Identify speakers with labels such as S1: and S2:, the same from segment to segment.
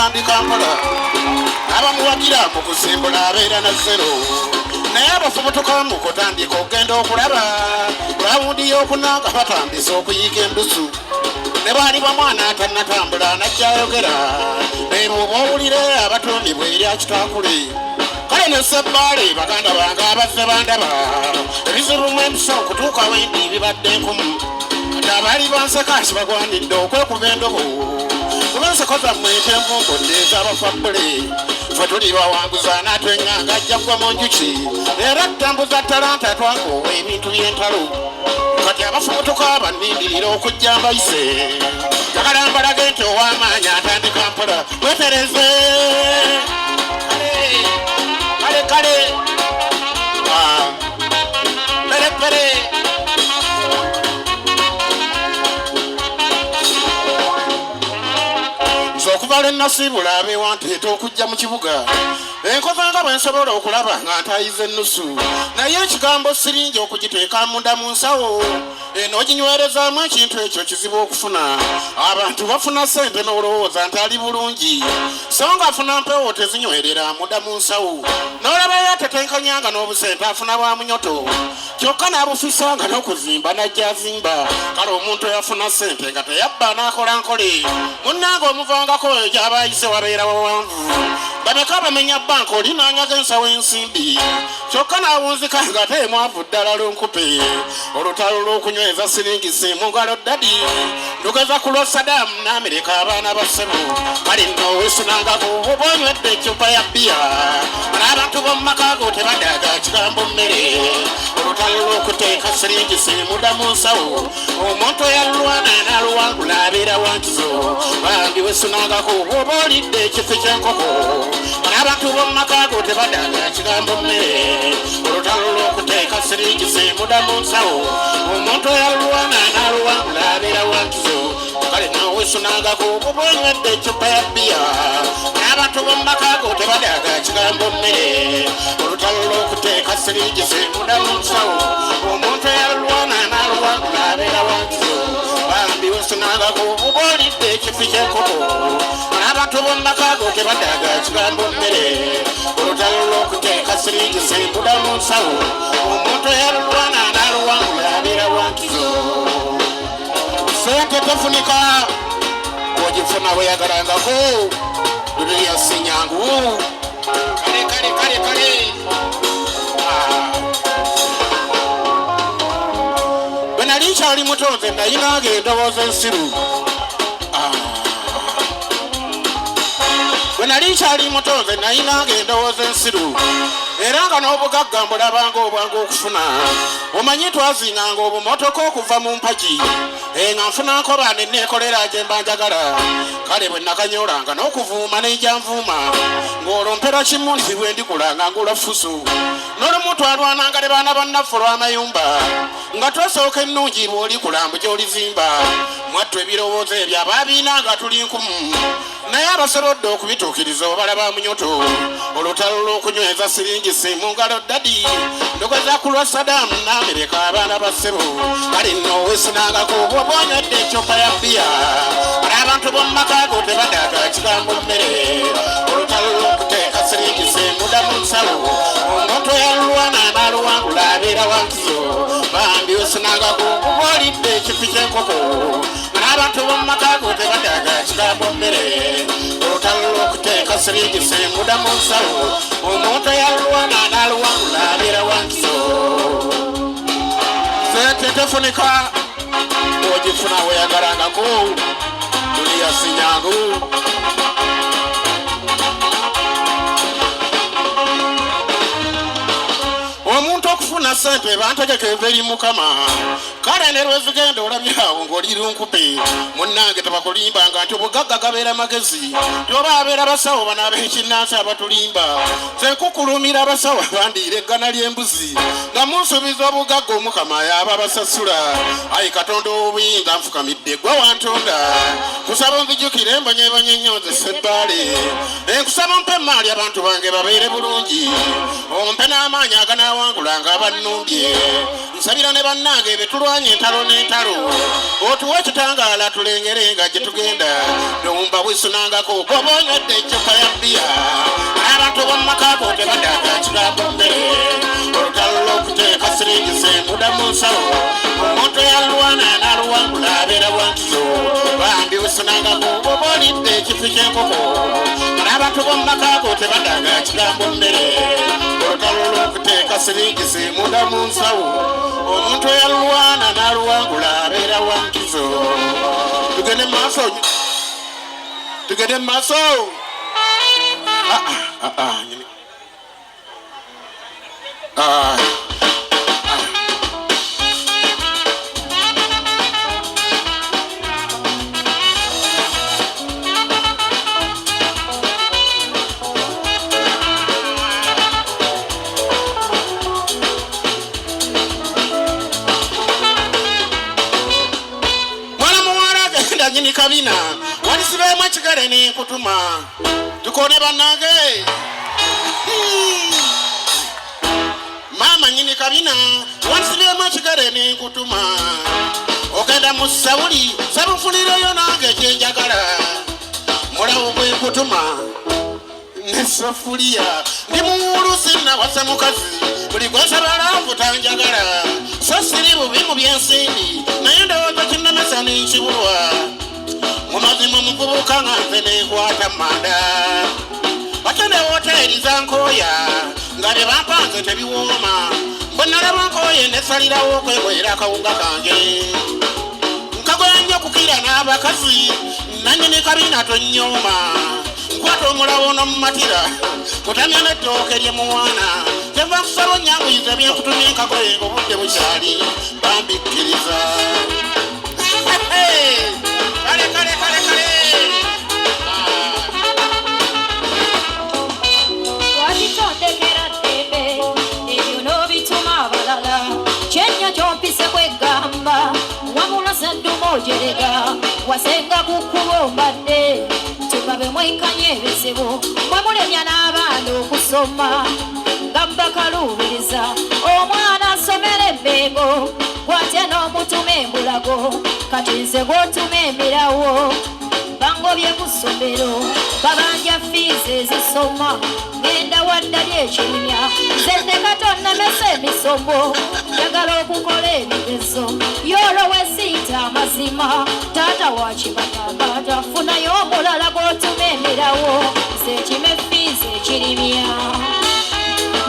S1: atandika mpola, abamuwagira mu kusimbula abeera na zero, naye abafubutuka mu kutandika okugenda okulaba rawundi y'okuna nga batandise okuyiika endusu. Ne baali bamwana atannatambula najja ayogera, beebo oba owulire abatuumibwa erya kitaakule. Kale ne Sebbaale, baganda bange abazze bandaba, ebizibu mu emisa okutuuka wendi bibadde nkumu. Kati abaali banseka kibagwanidde okwekuba endobo, kuba enseko zammwe ekyenvungodde ez'abafabbule. Ffe tuli bawanguza, n'atweŋŋanga ajja kugwa mu njuki. Era tutambuza talanta, twakoowa ebintu by'entalo. Kati abafubutuka bannindirira okujja mbayise. Njagala mbalage nti ow'amaanyi atandika mpola. Wetereze kale kale kale. Ah, pere pere. Nze okuva lwe nasiibula abeewanteeta okujja mu kibuga, enkoza nga bwe nsobola okulaba nga ntayiza ennusu, naye ekigambo siringi okugiteeka munda mu nsawo eno oginywerezaamu ekintu ekyo kizibu okufuna. Abantu bafuna ssente n'olowooza nti ali bulungi, so nga afuna mpewo tezinywerera munda mu nsawo. N'olabayo atetenkanyanga n'obusente afuna bwa munyoto, kyokka n'abufisanga n'okuzimba n'ajja azimba. Kale omuntu eyafuna ssente nga teyabba n'akola nkole, munnange omuvangako oyo gy'aba ayise wabeera wawanvu. Bameka bamenya banka, oli n'anyaga ensawo ensimbi, kyokka n'awunzika nga ate mwavu ddala lunkupe. Olutalo lw'okunyweza siringisi mu ngalo ddadi ndugeza ku lwa Sadamu n'Amerika, abaana ba ssebo. Kale nno weesunangako oba onywedde eccupa ya bbiya, n'abantu b'omu maka go tebadaaga kigambo mmere. Olutalo lw'okuteeka siringisi munda mu nsawo, omuntu eyalulwana n'aluwangula abeera wankizo. Bambi wesunangako oba olidde ekifi ky'enkoko, n'abantu b'omu maka go tebadaaga kigambo mmere. Olutalo lw'okuteeka siringisi munda mu nsawo, omuntu eyalulwana n'aluwangula abeera wankizo. Kale nawe wesunangako oba onywedde eccupa ya bbiya, n'abantu b'omu maka go tebadaaga kigambo mmere. Olutalo lw'okuteeka siringisi munda mu nsawo, omuntu eyalulwana n'aluwangula abeera wankizo. Bambi wesunangako oba olidde ekifi ky'enkoko, n'abantu b'omu maka go tebadaaga kigambo mmere. Olutalo lw'okuteeka siringisi munda mu nsawo, omuntu eyalulwana n'aluwangula abeera wankizo. Sente tefunika, ogifuna weyagalangako. Dunia si nyangu. Kale kale kale kale. Ah. Bwe nali nkyali muto nze nayinanga endowooza ensiru. Ah. Bwe nali nkyali muto nze nayinanga endowooza ensiru, era nga n'obugagga mbulabanga obwangu okufuna. Omanyi twazinganga obumotoka okuva mu mpagi. Eh, nga nfuna nkoba ne neekolera gye mba njagala. Kale bwe nakanyolanga n'okuvuuma nejja nvuuma, ng'olwo mpera kimu nti bwe ndikula nga ngula fuso. N'olumu twalwananga ne baana bannaffe olw'amayumba, nga twasooka ennungi bw'olikula mbu gy'olizimba. Mwattu ebirowoozo ebyo abaabiina nga tuli nkumu, naye abasobodde okubituukiriza obalaba munyoto. Olutalo lw'okunyweza siringisi mu ngalo ddadi ndogoza ku lwa Sadamu n'Amereka, abaana ba ssebo. Kale nno weesunangako oba onywedde eccupa ya bbiya, n'abantu b'omu maka go tebadaaga kigambo mmere. Olutalo lw'okuteeka siringisi munda mu nsawo, omuntu eyalulwana n'aluwangula abeera wankizo. Bambi weesunangako oba olidde ekifi ky'enkoko, n'abantu b'omu maka go tebadaaga kigambo mmere. Olutalo lw'okuteeka siringisi munda mu nsawo, omuntu eyalulwana n'aluwangula abeera wankizo. Sente tefunika, ogifuna weyagalangako. Dunia si nyangu. Omuntu okufuna sente bantegeka eva eri Mukama. Kale ne lwezigenda olabye awo ng'oli lunkupe. Munnange, tebakulimbanga nti obugagga gabeera magezi, tyoba abeera basawo bano ab'ekinnansi abatulimba. Nze nkukulumira abasawo abandiira eggana ly'embuzi nga munsuubiza obugagga, Omukama yaba basasula. Ayi Katonda ow'obuyinza, nfukamidde gwe wantonda, kusaba onzijukire mbonyebonye nnyo nze Sebbaale. Enkusaba ompe emaali abantu bange babeere bulungi, ompe n'amaanyi aganaawangulanga abannumbye. Nsabira ne bannange be tulwanye entalo n'entalo, otuwe ekitangaala tulengere nga gye tugenda. Lumba bwesunangako bwoba onywedde eccupa ya bbiya, abantu b'omu maka go tebadaaga kigambo mmere. Olutalo lw'okuteeka siringise muda mu nsawo, omuntu eyalwana n'aluwangula abeera wa nkizo. Bambi wesunangako bwoba olidde ekifi ky'enkoko, n'abantu b'omu maka go tebadaaga kigambo mmere. Olutalo lw'okuteeka siringisi munda mu nsawo, omuntu eyalwana n'aluwangula abeera wa nkizo. Tugende mu maaso, tugende mu maaso. Ah, ah, ah, ah. Mwana muwala agenda nyini kabina, walisibeemu ekigere nenkutuma tukone bannange. Maama nyini kabina, wansibyemu ekigere nenkutuma ogenda mu sawuli sabufulireyo nange kyenjagala mulawo gwenkutuma nesafuliya ndi muwulu sinnawasa mukazi buli gwensaba laavu tanjagala so siri bubi mu byensimbi naye ndowooza kinnemesa nenkibulwa mu mazima omuvubuka nga nze nekwata manda ate ne woteeri zankooya nga bye bampanze tebiwooma bwe nalaba nkooye nesalirawo okwegoyera akawunga kange nkagoya nnyo okukira n'abakazi nanyini kabina tonyooma nkwata omulawo nomumatira kutamya n'ettooke lye muwaana kyenva nkusaba onnyanguyiza byenkutumye nkagoye ng'obudde bukyali bambikkiriza. Kale kale kale kale.
S2: Wakitondekera ddembe ebyo n'obituma abalala kyennyo kyompise kwegamba wabula sedduma ojerega wasenga ku kkubo mbadde tubabe mwenkanye ebizibu mwe mulemya n'abaana okusoma nga mbakaluubiriza omwana asomera emmengo gwatya n'omutuma embulago kati nze gw'otuma emirawo bangobye ku ssomero babanja fiizi ezisoma ngenda waddali ekirimya nze ndeka tonnemesa emisomo njagala okukola ebigezo yolwo wesiita amazima taata wakibagamba tafunayo omulala gw'otuma emirawo nze ekima efiizi ekirimya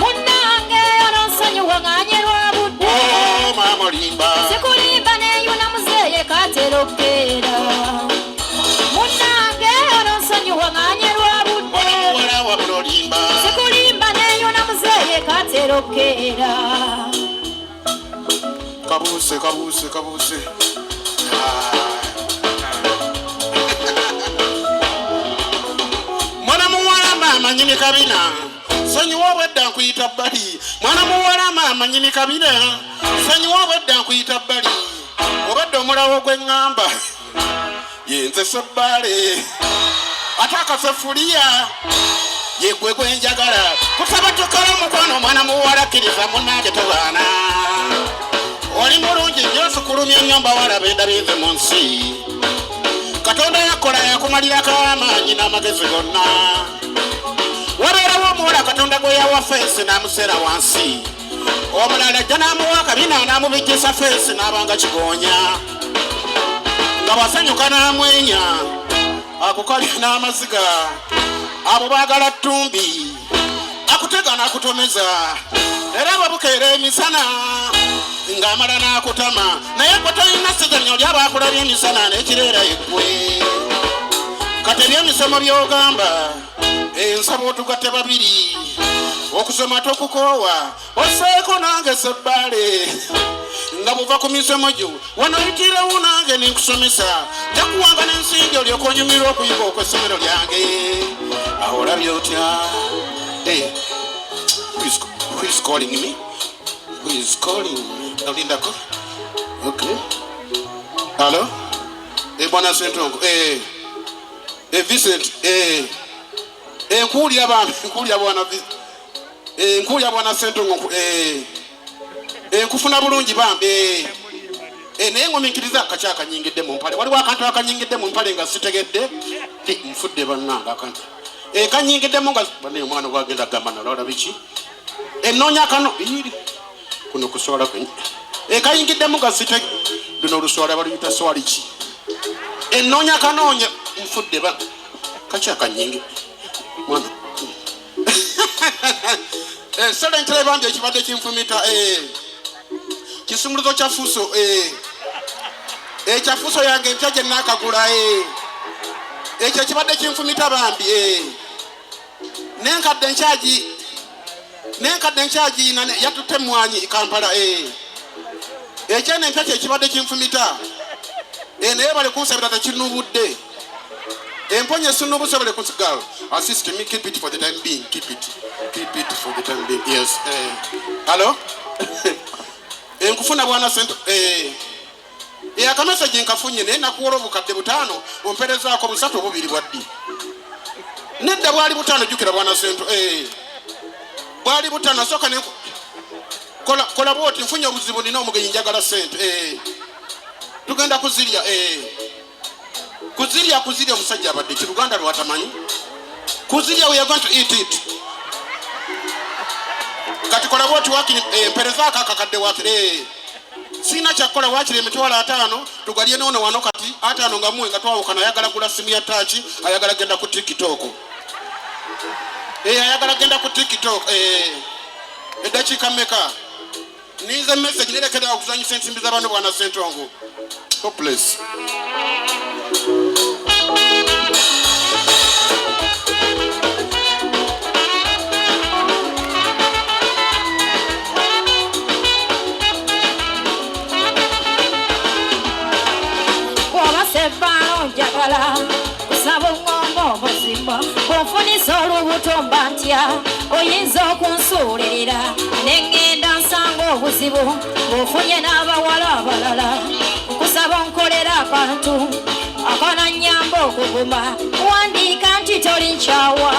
S2: munnange ononsonyiwa nganye lwa budde.
S1: Oh, maama olimba.
S2: Sikulimba neyuna muzeeye katera okukeera munnange ononsonyiwa nganye lwa budde.
S1: Mwana muwala wabula olimba.
S2: Sikulimba neyuna muzeeye katera okukeera.
S1: Kabuuse kabuuse kabuuse. Mwana muwala maama nyini kabina sonyiwa obwedda nkuyita bbali. Mwana muwala maama nyini kabina sonyiwa obwedda nkuyita bbali obadde omulawo gwe ŋŋamba yenze sebbaale ate akasefuliya yegwe gwenjagala kusaba tukole omukwano. Omwana muwala kkiriza munnange togaana oli mulungi nnyo osukulumya nnyo mbawala bendabize mu nsi. Katonda yakola yakumalirako amaanyi n'amagezi gonna. Wabeerawo omuwala Katonda gwe yawa face n'amuseera wansi, omulala ajja n'amuwa akabina n'amubijjisa face n'abanga kigoonya nga bwasanyuka n'amwenya akukalya n'amaziga. Abo baagala ttumbi akutega n'akutomeza era babukeera emisana ng'amala n'akutama naye gwe tolina sizanyo oli abaakulabya emisana n'ekireera yeggwe. Kati ebyemisomo by'ogamba ensaba otugatte babiri okusoma tokukoowa oseeko nange sebbaale nga buva ku misomo gyo wano oyitirewo nange nenkusomesa njakuwanga n'ensimbi olyoka onyumirwa okuyiga okw'essomero lyange. Awo olabye otya? Eh, who is calling me? Who is calling me? Olindako. Okay, hello. Eh, bwana Sentongo, eh, eh, Vincent, eh, eh, nkuwulira bambi, nkuwulira bwana eh, nkuwulira bwana Sentongo, eh, eh, Nkufuna bulungi bambi. Naye ngumiikiriza akaki akanyingidde mu mpale. Waliwo akantu akanyingidde mu mpale nga sitegedde. Nfudde bannange akantu. Kanyingiddemu nga banne omwana gwagenda gamba nalwala biki? Ennoonya kano iri kuno kuswala kwenye. Kayingiddemu nga site luno oluswala baluyita swali ki? Ennoonya kanoonya nfudde ba kaki akanyingi mwana. Sale ntera bambi ekibadde kinfumita kisumuluzo kya fuso ekya fuso yange empya gye naakagula ekyo ekibadde kinfumita bambi nenkadde nkyagi nenkadde nkyagiyina yatutte emmwanyi e Kampala ekyene empya kyekibadde kinfumita naye bale kunsabira tekinubudde emponya esunubuse bale kunsigal assist me, keep it for the time being, keep it, keep it for the time being, yes. Hello, nkufuna bwana sente. Akamessage nkafunye naye nakuwola obukadde 5 omperezaako 3 obubiri bwa ddi? Nedda bwali 5 jjukira bwana sente. Bwali 5 sooka ne kola kola bwoti nfunye obuzibu nina omugenyi njagala sente. Tugenda kuzirya kuzirya kuzirya omusajja abadde ki Luganda lwatamanyi kuzirya, we are going to eat it. Kati kola bwoti wakiri mperezaako akakadde wakiri sina kyakukola wakiri 50,000 tugalye noono wano kati 50 nga muwe nga twawukana ayagala gula simu ya touch ayagala genda ku TikTok ayagala genda ku TikTok eddakiika mmeka ninze message nerekera okuzanyisa ensimbi z'abantu bwana Ssentongo. Hopeless.
S2: Bw'oba sebbaalo njagala kusaba oŋŋomba omuzimba bw'ofunisa olubuto mba ntya oyinza okunsuulirira ne ŋŋenda nsanga obuzibu ng'ofunye n'abawala abalala nkusaba onkolera akantu akanannyamba okuguma wandiika nti toli nkyawa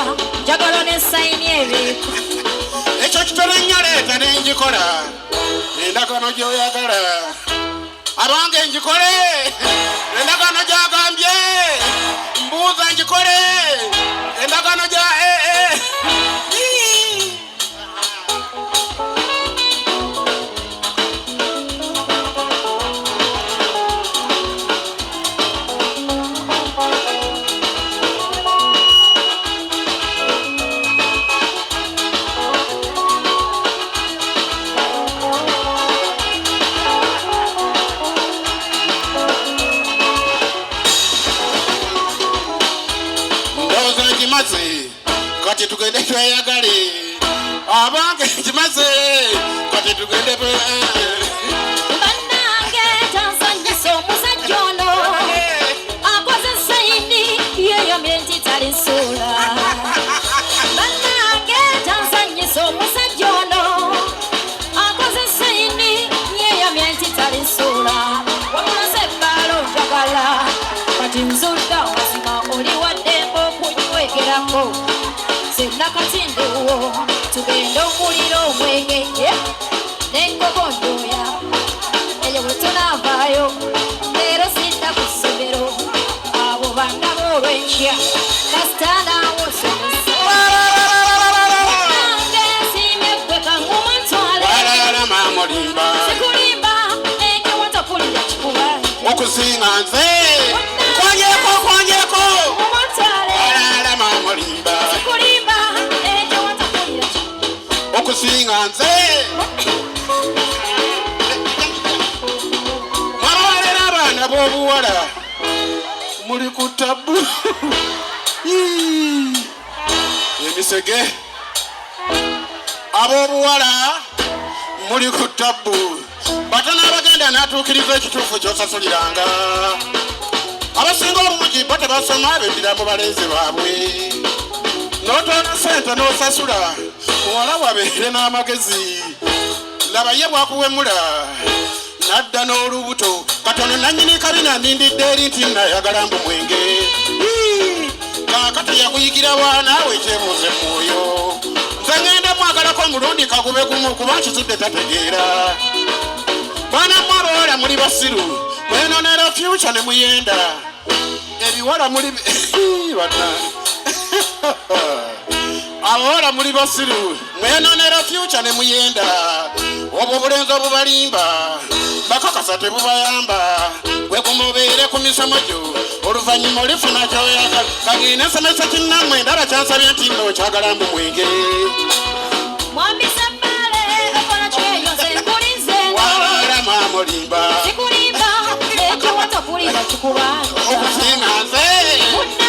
S2: njagala ne sayini ebiiko
S1: ekyo kitone nnyo leeta ne ngikola endagaano gy'oyagala abange ngikole endagaano gy'agambye mbuuza ngikole endagaano gya Ndowooza nkimaze kati tugende tweyagale abange nkimaze kati tugende
S2: Bannange tansanyusa omusajja ono akoze sayini yeeyamye nti talisuula. Bannange tansanyusa omusajja ono akoze sayini yeeyamye nti talisuula. Wabula sebbaalo njagala kati nzudde amazima oli wa ddembe okunywegerako senna kati ndiwo tugende omuliro omwenge n'enkoko njoya eyo bwe tunaavaayo leero sidda ku ssomero abo bandaba olw'enkya kasita naawe osomesa. Nange nsiimye ggwe kaŋŋuma ntwale
S1: Walalala maamulimba
S2: sikulimba ekewatapulira kikubanja
S1: okusinga nze nkwanyeko nkwanyeko
S2: ŋŋuma ntwale
S1: walalala maamulimba
S2: sikulimba ekewatapulira kikubanja
S1: okusinga nze mwababalera abaana b'obuwala muli ku tabu emisege ab'obuwala muli ku tabu batono abagenda n'atuukiriza ekituufu ky'osasuliranga abasinga obungi bo tebasoma beddira mu balenzi baabwe n'otwala ssente n'osasula muwala wabeere n'amagezi laba ye bwakuwemula nadda n'olubuto katono nannyini kabina nindidde eri nti nayagala mbu mwenge kaakati yakuyigira wa naawe kyebuuze mwoyo nze ŋŋenda mwagalako omulundi kagube gumu kuba nkizudde tategeera. Abawala muli basiru, mwenonera future ne muyenda. Ebiwala muli bannange. Abawala muli basiru, mwenonera future ne muyenda. Obwo obulenzi obubalimba bakakasa tebubayamba. Gwe gumubeere ku misomo gyo, oluvannyuma olifuna kyoyagala. Kagende nsomesa kinnammwe, ndaba kyansabye nti nno okyagala mbu mwenge.
S2: Mwami Ssembaale, okola kyeyo, nze nkulinze.
S1: Wabala mwamulimba.
S2: Sikulimba, ekiwata kuliba kikubanja.
S1: Okusinga nze.
S2: Munange.